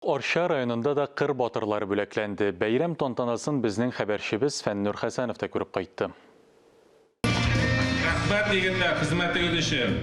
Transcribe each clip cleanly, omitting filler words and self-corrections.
Арча районында да кыр батырлары бүләкләнде. Бәйрәм тантанасын безнең хәбәрчебез Фәннур Хәсәнов та күреп кайтты. Рәхмәт, егетләр, хезмәтегез өчен!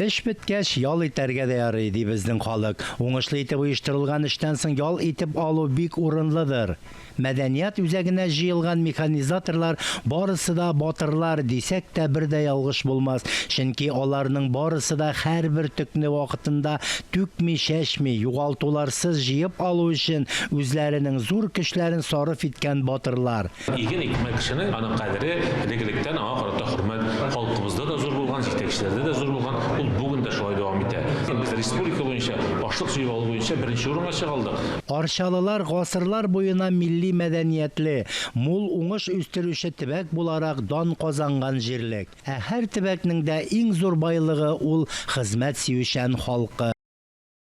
Эш беткәч, ял итәргә дә ярый, ди безнең халык. Уңышлы итеп оештырылган эштән соң ял итеп алу бик урынлыдыр. Мәдәният үзәгенә җыелган механизаторлар барысы да батырлар, дисәк тә бер дә ялгыш булмас, чөнки аларның барысы да һәрбер төкне вакытында түкми-чәчми, югалтуларсыз җыеп алу өчен үзләренең зур көчләрен сарыф иткән батырлар. Иген икмәк кешенең, аның кадере элек-электән аңа карата хөрмәт халкыбызда да зур булган, җитәкчеләрдә дә зур булган, ул бүген дә шулай дәвам итә. Без республика буенча ашлык җыеп алу буенча беренче урынга чыга алдык. Арчалылар гасырлар буена милли мәдәниятле, мул уңыш үстерүче төбәк буларак дан казанган җирлек. Ә һәр төбәкнең дә иң зур байлыгы ул хезмәт сөючән халкы.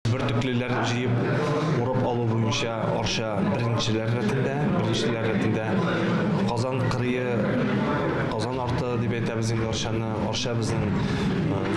Бөртеклеләр җыеп, урып алу буенча Арча беренчеләр рәтендә, беренчеләр рәтендә. Казан кырые, Казан арты дип әйтәбез инде Арчаны. Арча безнең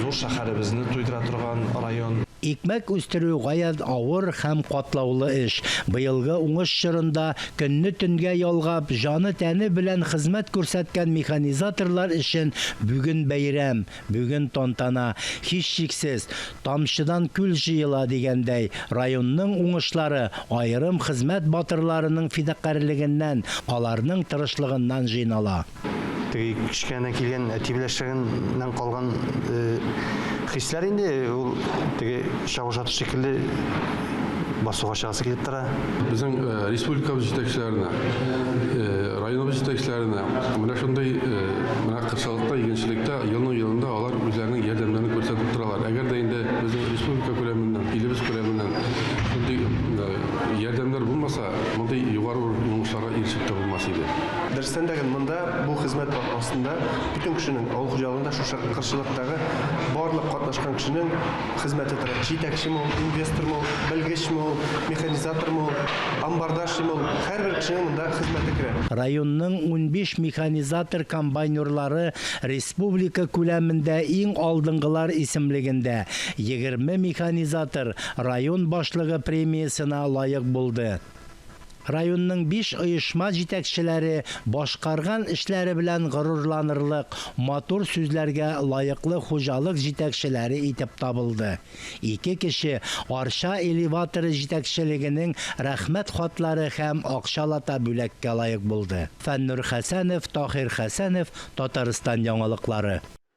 зур шәһәребезне туйдыра торган район. Икмәк үстерү гаять авыр һәм катлаулы эш. Быелгы уңыш чорында көнне төнгә ялгап, җаны-тәне белән хезмәт күрсәткән механизаторлар өчен бүген бәйрәм, бүген тантана. Һичшиксез, тамчыдан күл җыела, дигәндәй, районның уңышлары аерым хезмәт батырларының фидакарьлегеннән, аларның тырышлыгыннан җыйнала. Теге кечкенәдән килгән әти белән эшләгәннән калган хисләр инде ул теге чабыш аты шикелле басуга чыгасы килеп тора. Безнең республикабыз җитәкчеләренә, районыбыз җитәкчеләренә менә шундый менә кырчылыкта, игенчелектә елның-елында алар үзләренең ярдәмнәрен күрсәтеп торалар. Әгәр дә инде безнең республика күләменнән, илебез күләменнән шундый ярдәмнәр булмаса, мондый югары уңышларга ирешеп тә булмас иде. Дөрестән дә, монда бу хезмәт астында бөтен кешенең, авыл хуҗалыгында шушы кырчылыктагы барлык катнашкан кешенең хезмәте тора. Җитәкчеме ул, инвестормы ул, белгечме ул, механизатормы ул, амбарда эшлиме ул, һәрбер кешенең монда хезмәте керә. Районның 15 механизатор-комбайнерлары республика күләмендә иң алдынгылар исемлегендә, 20 механизатор район башлыгы премиясенә лаек булды. Районның биш оешма җитәкчеләре башкарган эшләре белән горурланырлык, матур сүзләргә лаеклы хуҗалык җитәкчеләре итеп табылды. Ике кеше Арча элеваторы җитәкчелегенең Рәхмәт хатлары һәм акчалата бүләккә лаек булды. Фәннур Хәсәнов, Таһир Хәсәнов, Татарстан яңалыклары.